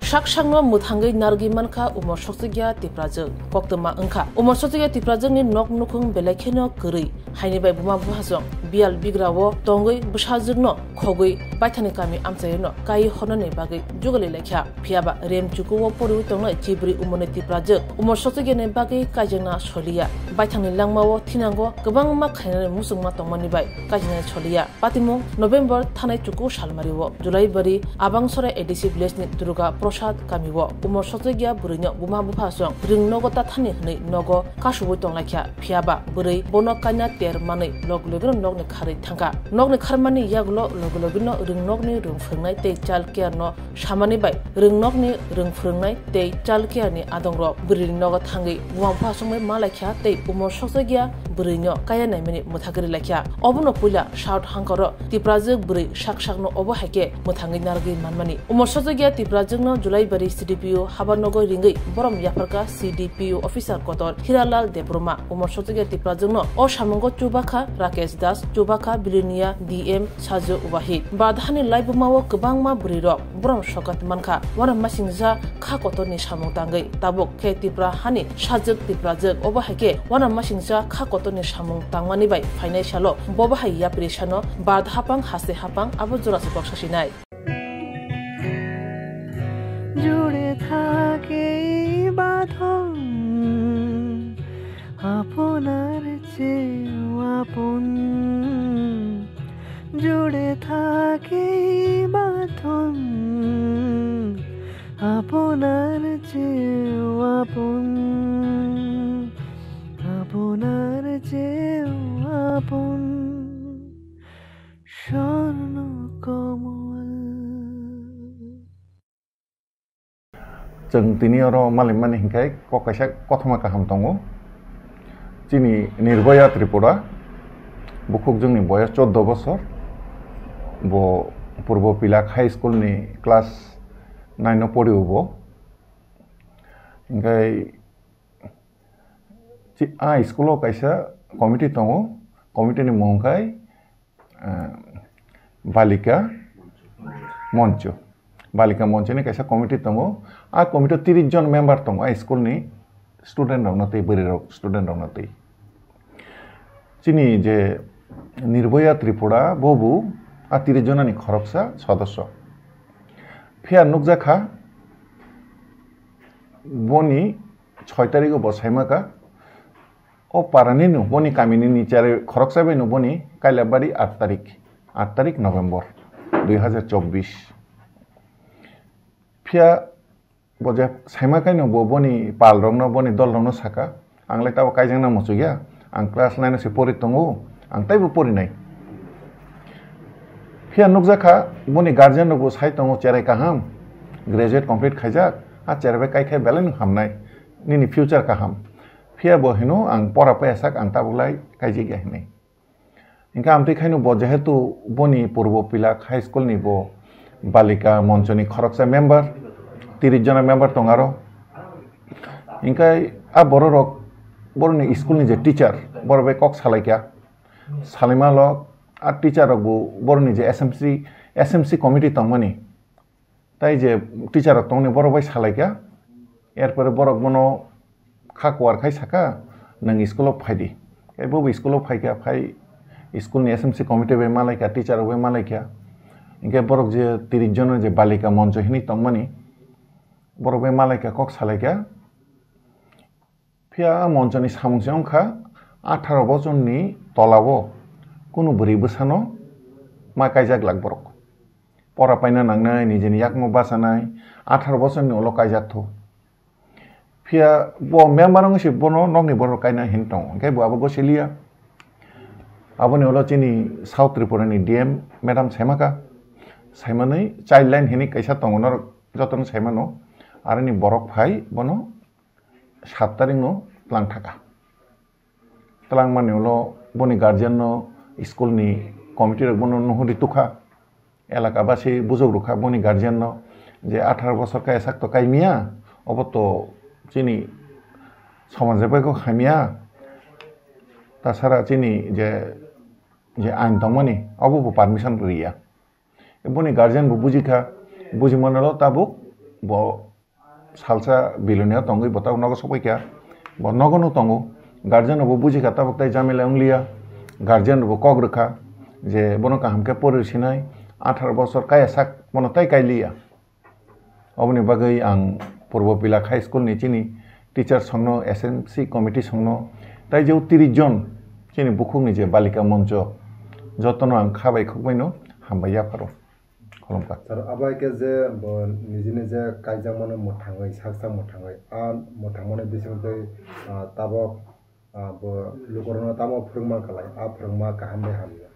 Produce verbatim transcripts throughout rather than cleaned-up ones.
Sak sakno mwthangwi narwgwi mankha umor sokchokya Tiprajwk. Koktwma wngkha umor sokchokya Tiprajwkni nok nukhung belai kheno kwrwi. Haini bai buma buphasong biyal bigrao tongwi bwsajwkno khogwi baithangni kami amchaio no kai hornani bagwi jugali laikha. Phiyaba rem chukuo poriwi tongnai chibri umorni Tiprajwk umor sokchokyani bagwi kaijakna soliya. Baithangni langmao thinango kwbangma khainani muchungma tongmani bai kaijaknani soliya. Patimung November thanai chuku salmario Julaibari Abangsora A D C village ni Durga Prasad kamio umor sokchokya bwrwino buma buphasong ring nogo tathani hwnwi nogo kasubwi tonglaikha. Phiyaba bwrwi bono kaina ter manwi log logino nokni kharwi thangkha. Nokni kharmani yagulo log logino ring nokni rung phwrwngnai tei child care no samani bai rung nokni rung phwrwngnai tei child care ni adongrok bwrwini nogo thangwi buma buphasongwi malaikha tei umor sokchokya bwrwino kaya naimani mwthagwi rwlaikha. Obono puila South hangkoro Tiprajwk bwrwi sak sakno obo hai khe mwthangwi narwgwi manmani. Umor sokchokya Tiprajwkno Julaibari C D P O habar nogo ringwi borom yapharkha C D P O officer kotor Hiralal Debbarma. Umor sokchokya Tiprajwkno o samungo chubakha Rakesh Das, chubakha Bilinia D M Sajwk Wahid. Bardhani laibumao kwbangma bwrwirok borom sokat mankha. Uanamasingcha kha kotorni samung tangwi tabuk khe Tipra hani sajwk Tiprajwk obo hai khe uanamasingcha kha kotorni samung tangmani bai phainai salo bo bahai yapri sano Bardha hapang haste hapang abo jorase kok sasinai. জুড়ে থাকে এই বাঁধন আপনার চেয়েও আপন। জুড়ে থাকে এই বাঁধন আপনার চেয়েও আপন, আপনার চেয়েও আপন। স্বর্ণ কমল। Chwng tini oro malimani hinkhe kok kaisa kothoma kaham tongo. Chini Nirbhaya Tripura, bukhuk jwngni boyos chordo bosor. Bo Purbo Pilak High School ni class nine o pori o bo. Hinkhe chi-, a school o kaisa committee tongo, committee ni mung khai ah, Balika Moncho. Balika Moncho ni kaisa committee tongo. A committee o tiris jon member tongo, a school ni student rokno tei bwrwi rok, student rokno tei. Chini je Nirbhaya Tripura, bo bo a tiris jonani khoroksa sodosyo. Phiya nukjakha, boni soi tarikh o bo saimaka, o parani no, boni kamini ni chare khoroksa bai no boni Kailabari aat tarik, aat tarik November dui hazar chobbish. Phiya bo je saima kaino bo boni pal rokno, boni dol rokno saka, "Ang lai tabo kaijakna muchukya, ang class nine o se pori tongo, ang taibo porinai." Phiya nukjakha, boni guardian rokbo sai tongo, "Cherai kaham, graduate complete khaijak, a cherai bai kaikha belai no hamnai, nini future kaham." Phiya bo hino, "Ang pora paiya sak, ang tabuk lai kaijak ya," hinwi. Hinkhe amtwi khaino bo jehetu boni Purbo Pilak High School ni bo Balika Moncho ni khoroksa member, tiris jona member tong aro. Hinkhe a bororok, boroni school ni je teacher, borok bai kok salaikha. Salaima lo a teacher rok bo boroni je S M C, S M C committee tongmani, tai je teacher rok tongni borok bai salaikha, erpore borok bono kha kuar khai saka, "Nwng school o phaidi." Khe bo bo school o phaikha, phai school ni S M C committee bai malaikha, teacher rok bai malaikha. Hinkhe borok je tiris jon je Balika Moncho hinwi tongmani, borok bai malaikha, kok salaikha. Phiya a Moncho ni samung se wngkha, atharo bochor ni tola o kunu bwrwi bwsano ma kaijak glak borok. Pora paina nangnai, nijini yakmo bachanai, atharo bochor ni ulo kaijak thu. Phiya bo member wngwi se bono nokni borok kaina hin tongo, hinkhe bo abo gosiliya. Aboni ulo chini South Tripura ni D M madam saimaka, saimanwi child line hinwi kaisa tongo, norok jotono saimano, aroni borok phai bono sat tarikh no tlang thaka. Twlangmani ulo boni guardian no, school ni committee rok bono nuhuri tukha, elaka basi bujok rukha boni guardian no je atharo bosor kaya sak to kaimiya, obo to chini somaj bai kok hamya, tasara chini je, je ain tongmani obo bo permission riya. Boni guardian bo bujikha, bujimano lo tabuk bo salsa Bilonia tongwi bo tabuk nogo sokpaikha, bo nogono tongo, guardian rokbo bujikha tabuk tai jamila wngliya, guardian rokbo kok rwkha je bono kaham khe pori sinai, atharo bosor kaya sak bono tai kailiya. Oboni bagwi ang Purbo Pilak High School ni chini teacher songno, S M C committee songno, tai je tris jon chini bukhukni je Balika Moncho, jotono ang kha bai khuk baino hambai yapharo. Khulumkha. Sir, abo hai khe je bo nijini je kaijakmano mwthangwi, sak sak mwthangwi, a mwthangmani bisingtwi, ah, tabok, ah, bo lukurokno tamo phwrwngma kwlai, a phwrwngma kaham bai hamya?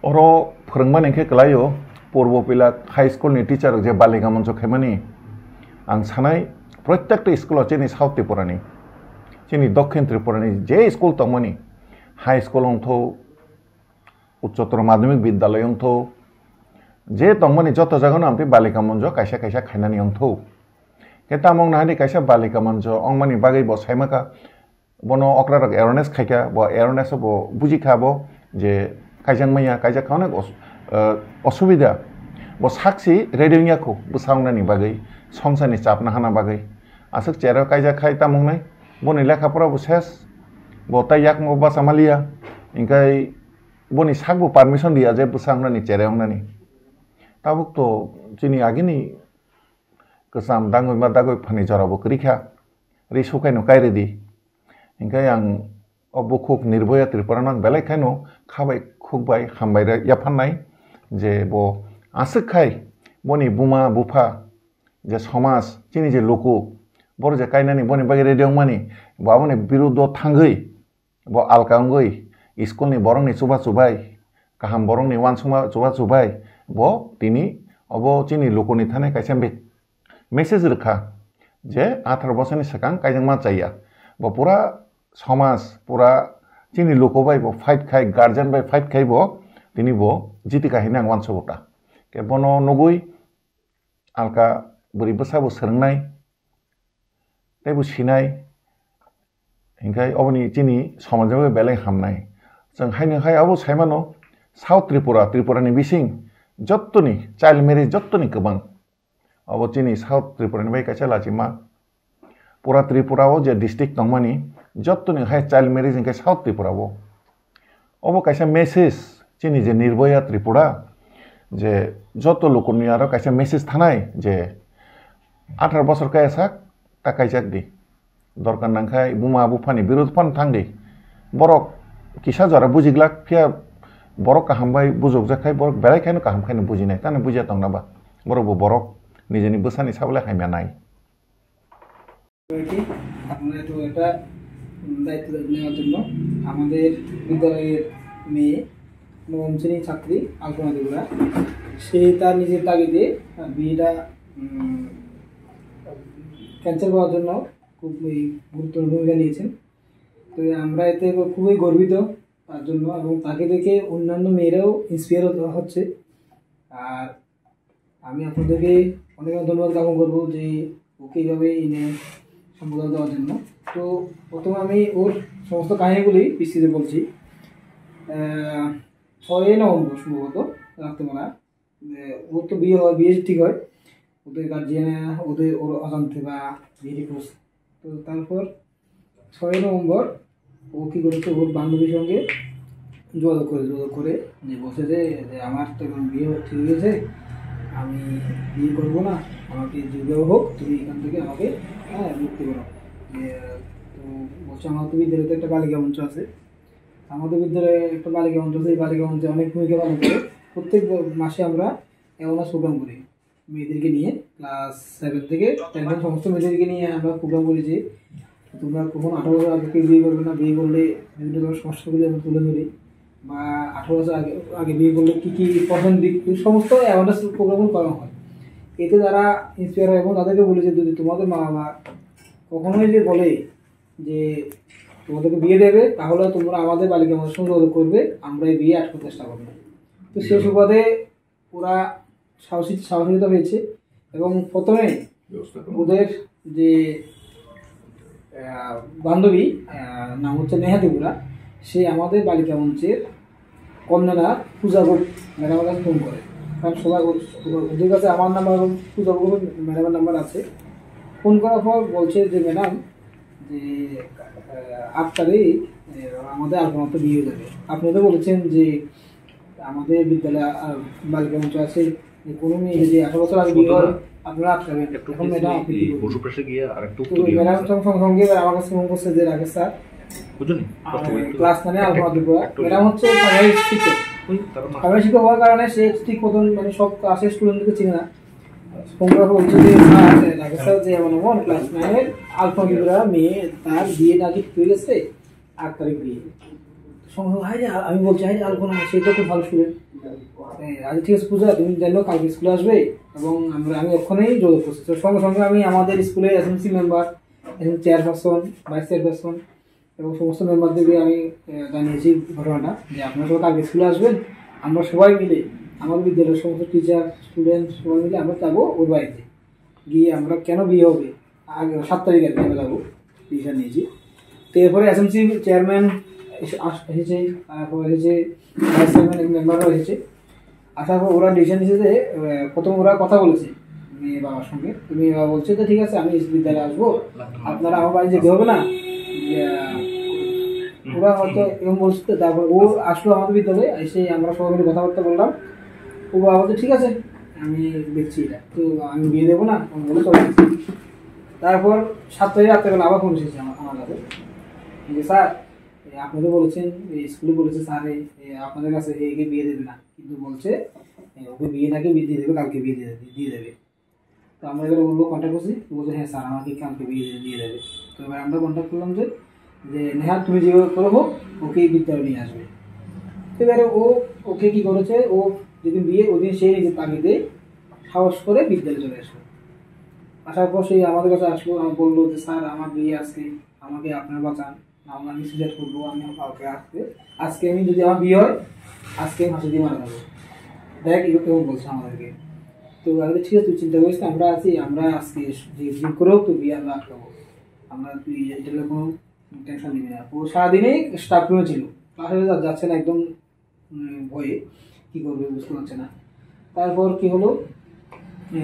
Oro phwrwngmani khe kwlaio, Purbo Pilak High School ni teacher rok je Balika Moncho khaimani, ang sanai, protekta school o chini South Tripura ni, chini Dokhin Tripura ni je school tongmani, high school wngthu, Uchchottor Madhyamik Bidyalay wngthu, je tongmani joto jagano amtwi Balika Moncho kaisa kaisa khainani wngthu. Khe tamo wngna hani kaisa Balika Moncho wngmani bagwi bo saimakha, bono okra rok awareness khaikha, bo awareness o bo bujikha bo je kaijak manya, kaijak kha onek os-, eh, osubida. Bo saksi ready wngya khu bwsa wngnani bagwi, songsani chap nahana bagwi. Aswk chereo kaijak khai tamo wngnai, boni lekha pora bo ses, bo tai yakung bo bacha maliya, hinkhe boni sakbo permission riya je bwsa wngnani, chere wngnani. Tabuk to chini agini kwcham dangwi ma dagwi phani jora bo kwrwi kha, ri sukaino kai rwdi. Hinkhe ang o bukhuk Nirbhaya Tripura no ang belai khaino kha bai khuk bai hambai rw-, yaphannai je bo aswk khai boni buma bupha je somaj chini je luku boro je kainani boni bagwi ready wngmani bo aboni birudo thangwi bo alka wngwi school ni borok ni chuba chubai kaham borok ni uansukma chuba chubai bo tini obo chini luku ni thani kaisa message rwkha je atharo bosor ni swkang kaijakma chaya. Bo pura somaj, pura chini luku bai bo fight khai, guardian bai fight khai bo, tini bo jiti kahini ang uansugo ta. Khe bono nugwi alka bwrwi bwsa bo swrwngnai, tei bo sinai, hinkhe oboni chini somaj bai belai hamnai. Chwng haino hai abo saimano South Tripura, Tripura ni bising jottoni child marriage jottoni kwbang. Abo chini South Tripura ni bai kaisa lachima. Pura Tripura o je district tongmani, jottoni hai child marriage hinkhe South Tripura o. Obo kaisa message chini je Nirbhaya Tripura, je joto lukuni aro kaisa message thanai je atharo bosor kaya sak ta kaijak di. Dorkar nangkha buma buphani birod phano thangdi. Borok kisa jora bujiglak phiya borok kaham bai bujokjak khai borok belai khaino kaham khaino bujinai. Tani bujiya tongna ba? Borok bo borok nijini bwsani sabole hamya nai. হয়েছে। আপনারা তো এটা, উম, দায়িত্ব নেওয়ার জন্য আমাদের বিদ্যালয়ের মেয়ে নবম শ্রেণীর ছাত্রী আলপনা দেবরা, সে তার নিজের তাগিদে, আহ, বিয়েটা, উম, ক্যান্সেল করার জন্য খুব এই গুরুত্বপূর্ণ ভূমিকা নিয়েছেন। তো আমরা এতে খুবই গর্বিত তার জন্য, এবং তাকে দেখে অন্যান্য মেয়েরাও ইন্সপায়ার হচ্ছে। আর আমি আপনাদেরকে অনেক অনেক ধন্যবাদ জ্ঞাপন করবো যে ওকে এইভাবে এনে সম্বোধন দেওয়ার জন্য। তো প্রথমে আমি ওর সমস্ত কাহিনীগুলি বিস্তৃত বলছি। আহ, ছয়ই নভেম্বর সম্ভবত রাত্রেবেলা, আহ, ওর তো বিয়ে হয়, বিয়ে ঠিক হয়, ওদের গার্জিয়ান, ওদের, ওর অজান্তে বা বিয়ে ঠিক করছে। তো তারপর ছয়ই নভেম্বর ও কি করেছে, ওর বান্ধবীর সঙ্গে যোগাযোগ করে, যোগাযোগ করে যে বলছে যে, যে আমার তো এখন বিয়ে ঠিক হয়েছে, আমি বিয়ে করবো না, আমাকে যে বিবাহ হোক, তুমি এখান থেকে আমাকে, হ্যাঁ, মুক্তি করো। যে, তো বলছে, আমাদের বিদ্যালয়ে তো একটা বালিকা মঞ্চ আছে, আমাদের বিদ্যালয়ে একটা বালিকা মঞ্চ আছে, এই বালিকা মঞ্চে অনেক ভূমিকা পালন করে। প্রত্যেক ব-, মাসে আমরা অ্যাওয়ারনেস প্রোগ্রাম করি। মেয়েদেরকে নিয়ে, ক্লাস সেভেন থেকে টেন পর্যন্ত সমস্ত মেয়েদেরকে নিয়ে আমরা প্রোগ্রাম করেছি। তোমরা কখন আঠারো বছর আগে কেউ বিয়ে করবে না, বিয়ে করলে বিভিন্ন ধরনের সমস্যাগুলি আমরা তুলে ধরি, বা আঠারো বছর আগে, আগে বিয়ে করলে কী কী প্রথম দিক, এই সমস্ত অ্যাওয়ারনেস প্রোগ্রামগুলো করা হয়। এতে যারা ইন্সপায়ার হয় এবং তাদেরকে বলি যে যদি তোমাদের মা বাবা কখনোই যে বলে যে তোমাদেরকে বিয়ে দেবে, তাহলে তোমরা আমাদের বালিকা মঞ্চের সঙ্গে যোগাযোগ করবে, আমরা এই বিয়ে আটকানোর চেষ্টা করবো। তো সেই সুবাদে ওরা সাহসী, সাহসিকতা পেয়েছে এবং প্রথমে ব্যবস্থা করো। ওদের যে, আহ, বান্ধবী, আহ, নাম হচ্ছে নেহা ত্রিপুরা, সে আমাদের বালিকা মঞ্চের কনভেনার পূজা গুপ্ত ম্যাডামের কাছে ফোন করে। কারণ সবাই ওর, ওর, ওদের কাছে আমার নাম্বার এবং পূজা বকুলের ম্যাডামের নাম্বার আছে। ফোন করার পর বলছে যে, "ম্যাডাম, যে, আহ, আট তারিখ, আহ, আমাদের আলপনাতে বিয়ে হয়ে যাবে। আপনি তো বলেছেন যে আমাদের বিদ্যালয়ে, আহ, বালিকা মঞ্চ আছে, যে কোনো মেয়ে যদি আঠারো বছর আগে বিয়ে হয়, আপনারা আটকাবেন।" এখন ম্যাডাম, আপনি কি বলবেন? তো ম্যাডাম সঙ্গে সঙ্গে এবার আমার কাছে ফোন করছে যে, "রাকেশ স্যার, বুঝলেন? আহ, ক্লাস নাইনে আলপনা দিব।" ম্যাডাম হচ্ছে প্রাইমারি শিক্ষক। প্রাইমারি শিক্ষক হওয়ার কারণে সে ঠিক মতন, মানে, সব ক্লাসের স্টুডেন্টকে চিনে না। ফোন করে বলছে যে, "স্যার, রাকেশ স্যার যে এমন এমন ক্লাস নাইনের আলপনা দিব, মেয়ে তার বিয়ে নাকি ঠিক হয়ে গেছে, আট তারিখ বিয়ে।" সঙ্গে সঙ্গে, "হায় রে, আমি বলছি, হায় রে, আলপনা, সে তো খুব ভালো স্টুডেন্ট। আচ্ছা, ঠিক আছে, পূজা, তুমি জানো কালকে স্কুলে আসবে এবং আমরা, আমি ওখানেই যোগাযোগ করছি।" তো সঙ্গে সঙ্গে আমি আমাদের স্কুলের SMC member, chairperson, vice chairperson এবং সমস্ত মেম্বারদেরকে আমি, আহ, জানিয়েছি ঘটনাটা, যে আপনারা সবাই কালকে স্কুলে আসবেন। আমরা সবাই মিলে, আমাদের বিদ্যালয়ের সমস্ত টিচার, স্টুডেন্ট সবাই মিলে আমরা যাবো ওর বাড়িতে। গিয়ে আমরা কেন বিয়ে হবে, আগে সাত তারিখ আর কি আমরা যাবো, ডিসিশন নিয়েছি। তো এরপরে এসএমসি চেয়ারম্যান এসে-, আস-, এসেছে, তারপর এসেছে ভাইস চেয়ারম্যান এবং মেম্বাররাও এসেছে। আসার পর ওরা ডিসিশন নিয়েছে যে, আহ, প্রথম ওরা কথা বলেছে মেয়ে বাবার সঙ্গে। তো মেয়ে বাবা বলছে যে, "ঠিক আছে, আমি বিদ্যালয়ে আসবো, আপনারা আমার বাড়ি যেতে হবে না।" ইয়া, ওরা হয়তো এরকম বলছে। তো তারপর ও আসলো আমাদের বিদ্যালয়ে, এসে আমরা সবাই মিলে কথাবার্তা বললাম। ও বাবা বলছে, "ঠিক আছে, আমি দেখছি এটা, তো আমি বিয়ে দেবো না।" আমি বলে, "চলো।" তারপর সাত তারিখ রাত্রেবেলা আবার ফোন এসেছে আমার, আমার কাছে যে, "স্যার, এই আপনি তো বলেছেন, এই স্কুলে বলেছে স্যার, এই, এই আপনাদের কাছে এই, একে বিয়ে দেবে না, কিন্তু বলছে, এই, ওকে বিয়ে নাকি বিয়ে দিয়ে দেবে, কালকে বিয়ে দিয়ে দেবে, দিয়ে দেবে।" তো আমরা এবার ওগুলো কন্ট্যাক্ট করছি, ও বলছে, "হ্যাঁ স্যার, আমাকে কালকে বিয়ে দিয়ে, দিয়ে দেবে।" তো এবার আমরা কন্ট্যাক্ট করলাম যে, যে, "নেহা, তুমি যেভাবে করো হোক, ওকে বিদ্যালয়ে নিয়ে আসবে।" তো এবারে ও, ওকে কি করেছে, ও যেদিন বিয়ে, ওদিন সেই নিজের তাগিদে সাহস করে বিদ্যালয়ে চলে আসলো। আসার পর সেই আমাদের কাছে আসলো, আর বললো যে, "স্যার, আমার বিয়ে আজকে, আমাকে আপনারা বাঁচান।" না হলে আমি সুইসাইড করবো, আমি কাউকে আজকে, আজকে আমি যদি আমার বিয়ে হয়, আজকে আমি ফাঁসি দিয়ে মারা যাবো। দেখ, এরকম বলছে আমাদেরকে। তো আমি বলি, "ঠিক আছে, তুই চিন্তা করিস না, আমরা আছি, আমরা আজকে যে, যে করে হোক তুই বিয়ে আমরা আটকাবো। আমরা, তুই এটা নিয়ে কোনো টেনশন নিবি না।" ও সারাদিনই স্টাফ রুমে ছিল, ক্লাসে যা-, যাচ্ছে না, একদম উম, ভয়ে কী করবে বুঝতে পারছে না। তারপর কি হলো, এ,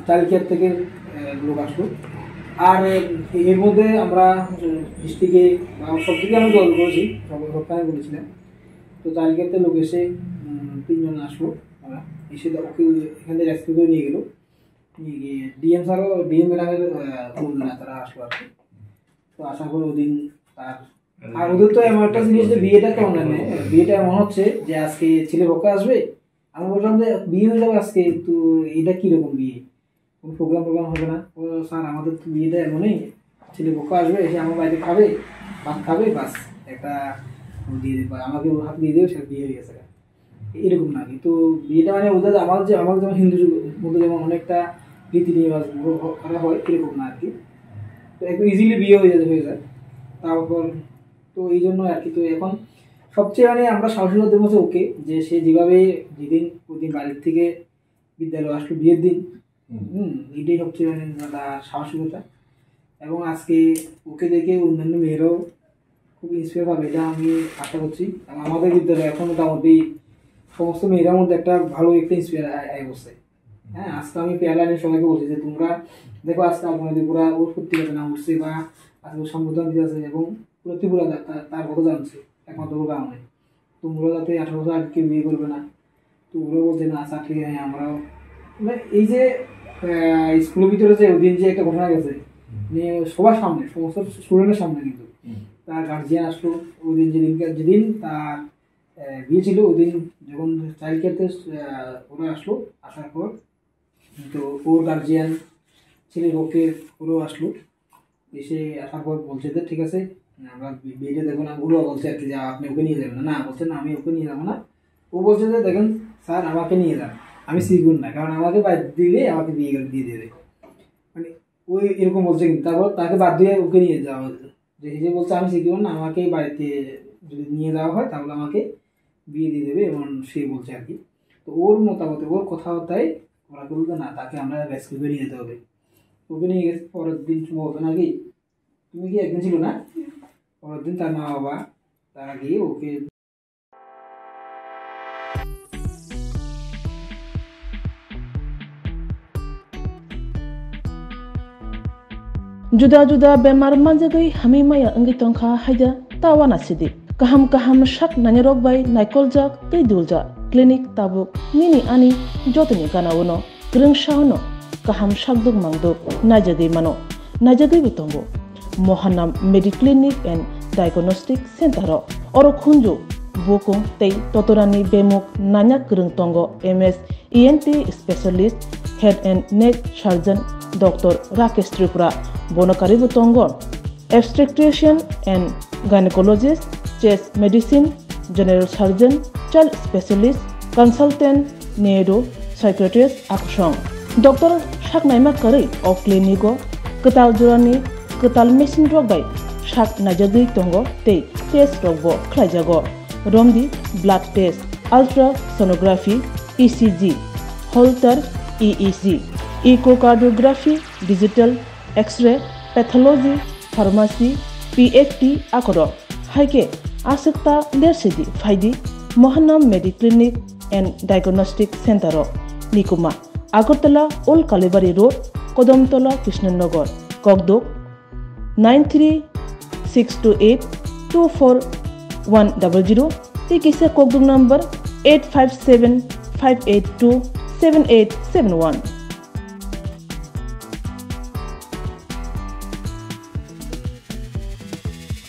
চাইল্ড কেয়ার থেকে, এ, লোক আসলো। আর, এ, এর মধ্যে আমরা, এ, ডিস্ট্রিক্টে বা সব দিকে আমরা যোগাযোগ করেছি, সব, সবখানে বলেছিলাম। তো চাইল্ড কেয়ার থেকে লোক এসে, উম, তিনজন আসলো, ওরা এসে তো ওকে এখান থেকে রেস্কিউ করে নিয়ে গেলো। নিয়ে গিয়ে ডিএম স্যারও, ডিএম ম্যাডামের, আহ, বন্ধু না, তারা আসলো আর কি। তো আসার পর ওদিন তার, আর ওদের তো এমন একটা জিনিস যে বিয়েটা কেমন জানে, বিয়েটা এমন হচ্ছে যে আজকে ছেলে পক্ষ আসবে। আমি বললাম যে, "বিয়ে হয়ে যাবে আজকে, তো এটা কিরকম বিয়ে? কোনো প্রোগ্রাম টোগ্রাম হবে না?" ও, "স্যার, আমাদের তো বিয়েটা এমনই, ছেলে পক্ষ আসবে, এসে আমার বাড়িতে খাবে, ভাত খাবে, বাস, একটা ও দিয়ে দেবে, আমাকে ওর হাতে দিয়ে দেবে, সেটা বিয়ে হয়ে গেছে।" এরকম না, কিন্তু বিয়েটা মানে ওদের, আমার যে, আমাদের যেমন হিন্দু যুগ-, মধ্যে যেমন অনেকটা রীতি রেওয়াজ হ-, করা হয়, এরকম না আর কি। তো একটু ইজিলি বিয়ে হয়ে যায়, হয়ে যায়। তারপর তো এই জন্য আর কি। তো এখন সবচেয়ে মানে আমরা সাহসী হতে বলছে ওকে, যে সে যেভাবে যেদিন ওদিন বাড়ির থেকে বিদ্যালয়ে আসলো বিয়ের দিন, হুম। হুম, এটাই সবচেয়ে মানে দাদা সাহসিকতা। এবং আজকে ওকে দেখে অন্যান্য মেয়েরাও খুব ইন্সপায়ার পাবে, এটা আমি আশা করছি। এবং আমাদের বিদ্যালয়ে এখন মোটামুটি সমস্ত মেয়েরার মধ্যে একটা ভালো একটা ইন্সপায়ার আয়, আয় বসছে। হ্যাঁ, আজকে আমি পেয়ালা নিয়ে সবাইকে বলছি যে, "তোমরা দেখো, আজকে আপনাদের পুরা ওর পত্রিকাতে নাম উঠছে বা আজকে সম্বোধন দিতে আছে এবং পুরো ত্রিপুরা তা-, তা-, তার কথা জানছে, একমাত্র ওর কারণে।" তোমরা যাতে আঠারো বছর আগে কেউ বিয়ে করবে না।" তো ওরা বলছে, "না স্যার, ঠিক আছে, আমরাও।" মানে এই যে, আহ, স্কুলের ভিতরে যে ওই দিন যে একটা ঘটনা গেছে, মানে সবার সামনে, সমস্ত স্টুডেন্টের সামনে কিন্তু হুম। তার গার্জিয়ান আসলো ওই দিন, যেদিনকে, যেদিন তার, আহ, বিয়ে ছিল, ওই দিন যখন চাইল্ড কেয়ার থেকে, আহ, ওরা আসলো, আসার পর তো ওর গার্জিয়ান, ছেলের পক্ষে ওরাও আসলো। এসে আসার পর বলছে যে, "ঠিক আছে, আমরা বি-, বিয়েটা দেখবো না।" ওরা বলছে আর কি যে, "আপনি ওকে নিয়ে যাবেন না।" না, বলছে, "না, আমি ওকে নিয়ে যাবো না।" ও বলছে যে, "দেখেন স্যার, আমাকে নিয়ে যান, আমি সিকিউর না, কারণ আমাকে বাদ দিলে আমাকে বিয়ে করে দিয়ে দেবে।" মানে ওই এরকম বলছে, কিন্তু তারপর তাকে বাদ দিয়ে ওকে নিয়ে যাওয়া হয়েছে। যে, যে বলছে, "আমি সিকিউর না, আমাকে বাড়িতে যদি নিয়ে যাওয়া হয় তাহলে আমাকে বিয়ে দিয়ে দেবে", এমন সে বলছে আর কি। তো ওর মতামতে, ওর কথাবার্তায় ওরা বলতো, "না, তাকে আমরা রেস্কিউ করে নিয়ে যেতে হবে।" ওকে নিয়ে গেছে। পরের দিন সম্ভবত নাকি, তুমি কি একদিন ছিল না? পরের দিন তার মা বাবা তারা গিয়ে ওকে Juda juda bemar manjagwi hamwi maya wngwi tongkha haida ta uanasidi. Kaham kaham sak nainarok bai naikoljak tei duljak clinic tabuk nini ani jotoni gana-o no kwrwngsa-o no kaham sakduk mangduk naijagwi mano, naijagwibo tongo. Mohanam Mediclinic and Diagnostic Center-o oro khunju bukung tei totorani bemuk naina kwrwng tongo M S E N T specialist, head and neck surgeon Doctor Rakesh Tripura. Bono karwibo tongo obstetrician and gynecologist, chest medicine, general surgeon, child specialist, consultant, neuro, psychiatrist, akusong. Doctor sak naima karwi o clinic-o kwtal jorani kwtal machine rok bai sak naijagwi tongo tei test rokbo khlaijago. Romdi blood test, ultrasonography, E C G, Holter E E G, echocardiography, digital X-ray, pathology, pharmacy, P F T akorok. Hai khe aswk ta lersidi phaidi Mohanam Mediclinic and Diagnostic Center-o. Nikuma, Agartala Old Kalibari Road, Kodamtola Krishnanagar, Kokduk, nine three six two eight two four one double zero, tei kisa kokduk number eight five seven five eight two seven eight seven one.